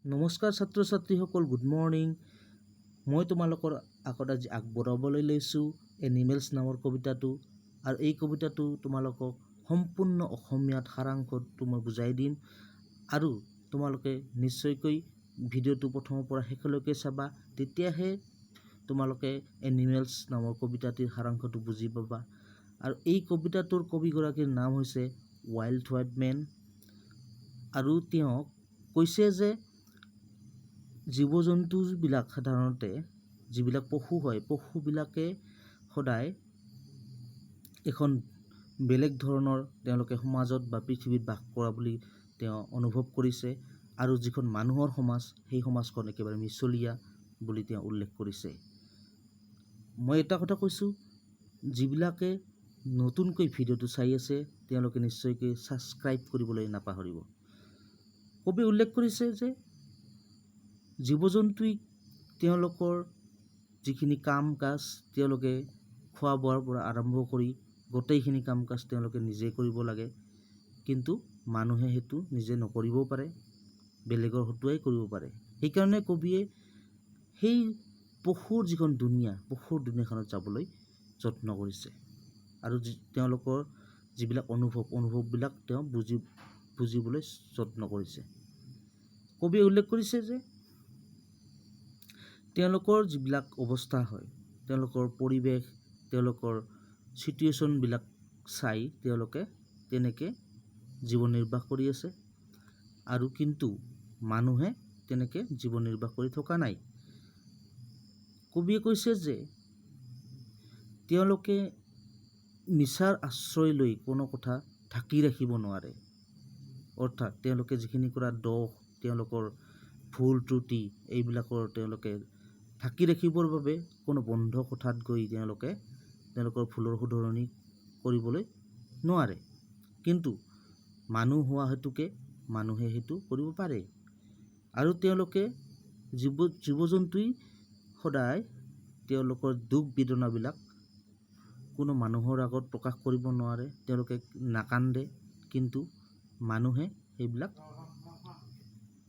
নমস্কাৰ ছাত্ৰ ছাত্ৰীসকল, গুড মৰ্ণিং। মই তোমালোকৰ আগত আজি আগবঢ়াবলৈ লৈছোঁ এনিমেলছ নামৰ কবিতাটো আৰু এই কবিতাটো তোমালোকক সম্পূৰ্ণ অসমীয়াত সাৰাংশটো মই বুজাই দিম আৰু তোমালোকে নিশ্চয়কৈ ভিডিঅ'টো প্ৰথমৰ পৰা শেষলৈকে চাবা, তেতিয়াহে তোমালোকে এনিমেলছ নামৰ কবিতাটিৰ সাৰাংশটো বুজি পাবা। আৰু এই কবিতাটোৰ কবিগৰাকীৰ নাম হৈছে ৱাল্ট হুইটমেন আৰু তেওঁ কৈছে যে জীৱ জন্তুবিলাক, সাধাৰণতে যিবিলাক পশু হয়, পশুবিলাকে সদায় এখন বেলেগ ধৰণৰ তেওঁলোকে সমাজত বা পৃথিৱীত বাস কৰা বুলি তেওঁ অনুভৱ কৰিছে আৰু যিখন মানুহৰ সমাজ, সেই সমাজখন একেবাৰে মিছলীয়া বুলি তেওঁ উল্লেখ কৰিছে। মই এটা কথা কৈছোঁ, যিবিলাকে নতুনকৈ ভিডিঅ'টো চাই আছে, তেওঁলোকে নিশ্চয়কৈ ছাবস্ক্ৰাইব কৰিবলৈ নাপাহৰিব। কবি উল্লেখ কৰিছে যে জীৱ জন্তুই তেওঁলোকৰ যিখিনি কাম কাজ, তেওঁলোকে খোৱা বোৱাৰ পৰা আৰম্ভ কৰি গোটেইখিনি কাম কাজ তেওঁলোকে নিজে কৰিব লাগে, কিন্তু মানুহে সেইটো নিজে নকৰিবও পাৰে, বেলেগৰ হতুৱাই কৰিব পাৰে। সেইকাৰণে কবিয়ে সেই পশুৰ যিখন দুনীয়া, পশুৰ দুনীয়াখনত যাবলৈ যত্ন কৰিছে আৰু তেওঁলোকৰ যিবিলাক অনুভৱ, অনুভৱবিলাক তেওঁ বুজিবলৈ যত্ন কৰিছে। কবিয়ে উল্লেখ কৰিছে যে তেওঁলোকৰ যিবিলাক অৱস্থা হয়, তেওঁলোকৰ পৰিৱেশ, তেওঁলোকৰ চিটুৱেশ্যনবিলাক চাই তেওঁলোকে তেনেকৈ জীৱন নিৰ্বাহ কৰি আছে আৰু কিন্তু মানুহে তেনেকৈ জীৱন নিৰ্বাহ কৰি থকা নাই। কবিয়ে কৈছে যে তেওঁলোকে মিছাৰ আশ্ৰয় লৈ কোনো কথা ঢাকি ৰাখিব নোৱাৰে, অৰ্থাৎ তেওঁলোকে যিখিনি কৰা দোষ, তেওঁলোকৰ ভুল ত্ৰুটি, এইবিলাকৰ তেওঁলোকে ঢাকি ৰাখিবৰ বাবে কোনো বন্ধ কোঠাত গৈ তেওঁলোকে তেওঁলোকৰ ভুলৰ শুধৰণি কৰিবলৈ নোৱাৰে। কিন্তু মানুহ হোৱা হেতুকে মানুহে সেইটো কৰিব পাৰে। আৰু তেওঁলোকে জীৱ জন্তুই সদায় তেওঁলোকৰ দুখ বেদনাবিলাক কোনো মানুহৰ আগত প্ৰকাশ কৰিব নোৱাৰে, তেওঁলোকে নাকান্দে, কিন্তু মানুহে সেইবিলাক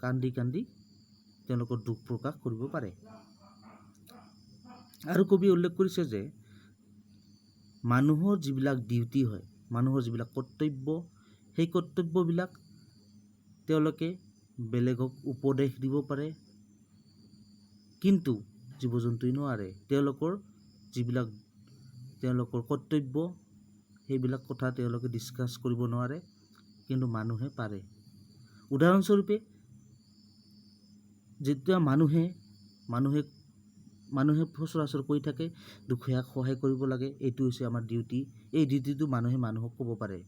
কান্দি কান্দি তেওঁলোকৰ দুখ প্ৰকাশ কৰিব পাৰে। আৰু কবিয়ে উল্লেখ কৰিছে যে মানুহৰ যিবিলাক ডিউটি হয়, মানুহৰ যিবিলাক কৰ্তব্য, সেই কৰ্তব্যবিলাক তেওঁলোকে বেলেগক উপদেশ দিব পাৰে, কিন্তু জীৱ জন্তুই নোৱাৰে। তেওঁলোকৰ যিবিলাক তেওঁলোকৰ কৰ্তব্য, সেইবিলাক কথা তেওঁলোকে ডিছকাছ কৰিব নোৱাৰে, কিন্তু মানুহে পাৰে। উদাহৰণস্বৰূপে, যেতিয়া মানুহে সচৰাচৰ কৈ থাকে, দুখীয়াক সহায় কৰিব লাগে, এইটো হৈছে আমাৰ ডিউটি। এই ডিউটিটো মানুহে মানুহক ক'ব পাৰে,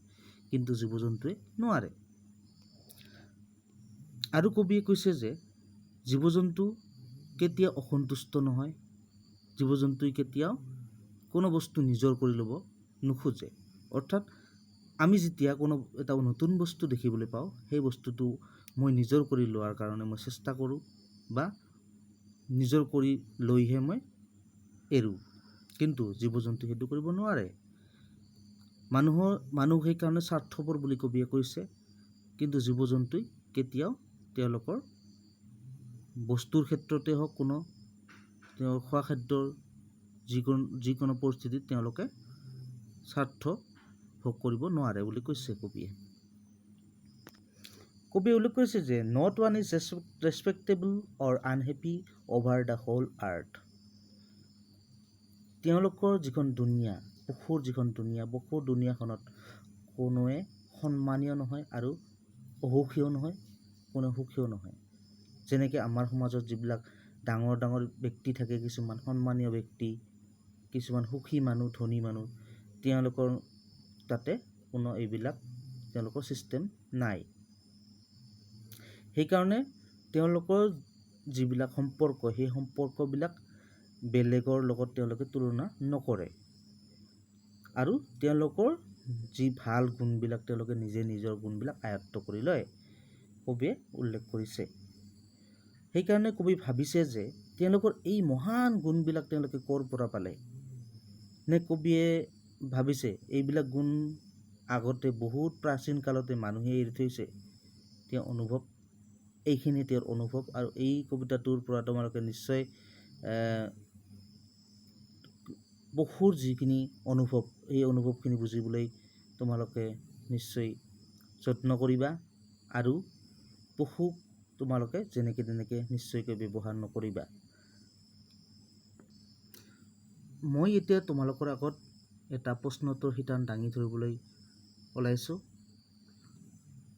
কিন্তু জীৱ জন্তুৱে নোৱাৰে। আৰু কবিয়ে কৈছে যে জীৱ জন্তু কেতিয়াও অসন্তুষ্ট নহয়, জীৱ জন্তুই কেতিয়াও কোনো বস্তু নিজৰ কৰি ল'ব নোখোজে। অৰ্থাৎ আমি যেতিয়া কোনো এটা নতুন বস্তু দেখিবলৈ পাওঁ, সেই বস্তুটো মই নিজৰ কৰি লোৱাৰ কাৰণে মই চেষ্টা কৰোঁ বা নিজৰ কৰি লৈহে মই এৰোঁ, কিন্তু জীৱ জন্তু সেইটো কৰিব নোৱাৰে। মানুহ সেইকাৰণে স্বাৰ্থপৰ বুলি কবিয়ে কৈছে। কিন্তু জীৱ জন্তুই কেতিয়াও তেওঁলোকৰ বস্তুৰ ক্ষেত্ৰতে হওক, কোনো তেওঁৰ খোৱা খাদ্যৰ যিকোনো পৰিস্থিতিত তেওঁলোকে স্বাৰ্থ ভোগ কৰিব নোৱাৰে বুলি কৈছে কবিয়ে। কবিয়ে উল্লেখ কৰিছে যে not one is respectable or unhappy over the whole earth. তেওঁলোকৰ যিখন দুনীয়া, পশুৰ যিখন দুনীয়া, পশুৰ দুনীয়াখনত কোনোৱে সন্মানীয় নহয় আৰু অসুখীও নহয়, কোনো সুখীও নহয়। যেনেকৈ আমাৰ সমাজত যিবিলাক ডাঙৰ ডাঙৰ ব্যক্তি থাকে, কিছুমান সন্মানীয় ব্যক্তি, কিছুমান সুখী মানুহ, ধনী মানুহ, তেওঁলোকৰ তাতে কোনো এইবিলাক তেওঁলোকৰ ছিষ্টেম নাই। সেইকাৰণে তেওঁলোকৰ যিবিলাক সম্পৰ্ক, সেই সম্পৰ্কবিলাক বেলেগৰ লগত তেওঁলোকে তুলনা নকৰে আৰু তেওঁলোকৰ যি ভাল গুণবিলাক, তেওঁলোকে নিজে নিজৰ গুণবিলাক আয়ত্ব কৰি লয়, কবিয়ে উল্লেখ কৰিছে। সেইকাৰণে কবি ভাবিছে যে তেওঁলোকৰ এই মহান গুণবিলাক তেওঁলোকে ক'ৰ পৰা পালে? নে কবিয়ে ভাবিছে এইবিলাক গুণ আগতে বহুত প্ৰাচীন কালতে মানুহে এৰি থৈছে, তেওঁ অনুভৱ এইখিনি তেওঁৰ অনুভৱ আৰু এই কবিতাটোৰ পৰা তোমালোকে নিশ্চয় পশুৰ যিখিনি অনুভৱ, এই অনুভৱখিনি বুজিবলৈ তোমালোকে নিশ্চয় যত্ন কৰিবা আৰু পশুক তোমালোকে যেনেকৈ তেনেকৈ নিশ্চয়কৈ ব্যৱহাৰ নকৰিবা। মই এতিয়া তোমালোকৰ আগত এটা প্ৰশ্নোত্তৰ শিতান দাঙি ধৰিবলৈ ওলাইছোঁ।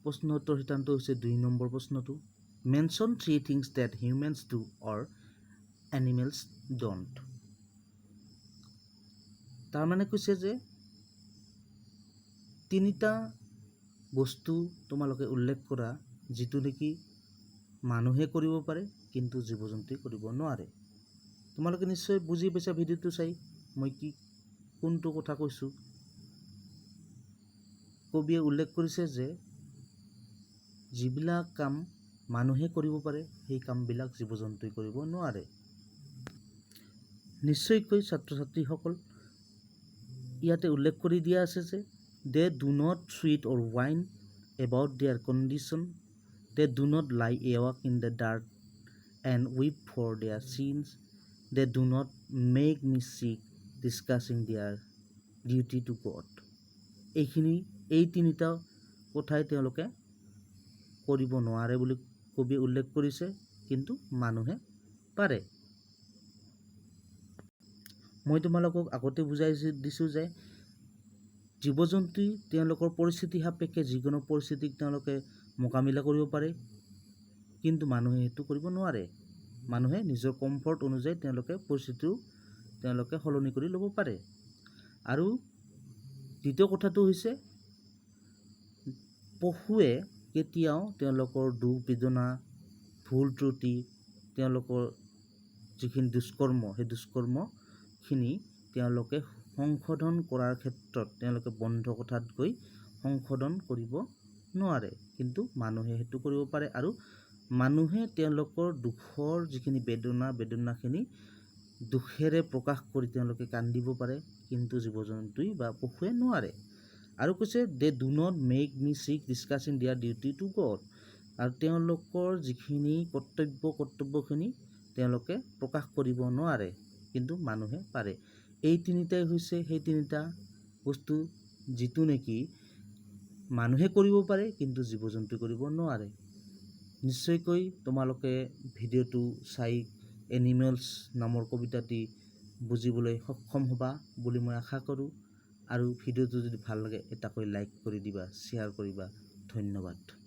প্ৰশ্নোত্তৰ শিতানটো হৈছে 2 নম্বৰ প্ৰশ্নটো। Mention 3 things that humans do or animals don't. তাৰমানে কৈছে যে তিনিটা বস্তু তোমালোকে উল্লেখ কৰা যিটো নেকি মানুহে কৰিব পাৰে কিন্তু জীৱ জন্তুৱে কৰিব নোৱাৰে। তোমালোকে নিশ্চয় বুজি পাইছা ভিডিঅ'টো চাই মই কি কোনটো কথা কৈছোঁ। কবিয়ে উল্লেখ কৰিছে যে যিবিলাক কাম মানুহে কৰিব পাৰে সেই কামবিলাক জীৱ জন্তুৱে কৰিব নোৱাৰে। নিশ্চয়কৈ ছাত্ৰ ছাত্ৰীসকল ইয়াতে উল্লেখ কৰি দিয়া আছে যে they do not sweat or whine about their condition, they do not lie awake in the dark and weep for their sins, they do not make me sick discussing their duty to God. এই তিনিটা কথাই তেওঁলোকে কৰিব নোৱাৰে বুলি কবিয়ে উল্লেখ কৰিছে, কিন্তু মানুহে পাৰে। মই তোমালোকক আগতে বুজাই দিছোঁ যে জীৱ জন্তুই তেওঁলোকৰ পৰিস্থিতি সাপেক্ষে যিকোনো পৰিস্থিতিক তেওঁলোকে মোকাবিলা কৰিব পাৰে, কিন্তু মানুহে সেইটো কৰিব নোৱাৰে। মানুহে নিজৰ কমফৰ্ট অনুযায়ী তেওঁলোকে পৰিস্থিতিও তেওঁলোকে সলনি কৰি ল'ব পাৰে। আৰু দ্বিতীয় কথাটো হৈছে পশুৱে কেতিয়াও তেওঁলোকৰ দুখ বেদনা, ভুল ত্ৰুটি, তেওঁলোকৰ যিখিনি দুষ্কৰ্ম, সেই দুষ্কৰ্মখিনি তেওঁলোকে সংশোধন কৰাৰ ক্ষেত্ৰত তেওঁলোকে বন্ধ কোঠাত গৈ সংশোধন কৰিব নোৱাৰে, কিন্তু মানুহে সেইটো কৰিব পাৰে। আৰু মানুহে তেওঁলোকৰ দুখৰ যিখিনি বেদনা, বেদনাখিনি দুখেৰে প্ৰকাশ কৰি তেওঁলোকে কান্দিব পাৰে, কিন্তু জীৱ জন্তুই বা পশুৱে নোৱাৰে। আৰু কৈছে they do not make me sick discussing their duty to God. আৰু তেওঁলোকৰ যিখিনি কৰ্তব্য, কৰ্তব্যখিনি তেওঁলোকে প্ৰকাশ কৰিব নোৱাৰে, কিন্তু মানুহে পাৰে। এই তিনিটাই হৈছে সেই তিনিটা বস্তু যিটো নেকি মানুহে কৰিব পাৰে কিন্তু জীৱ জন্তুৱে কৰিব নোৱাৰে। নিশ্চয়কৈ তোমালোকে ভিডিঅ'টো চাই এনিমেলছ নামৰ কবিতাটি বুজিবলৈ সক্ষম হ'বা বুলি মই আশা কৰোঁ। আৰু ভিডিঅ'টো যদি ভাল লাগে এটাকৈ লাইক কৰি দিবা, শ্বেয়াৰ কৰিবা। ধন্যবাদ।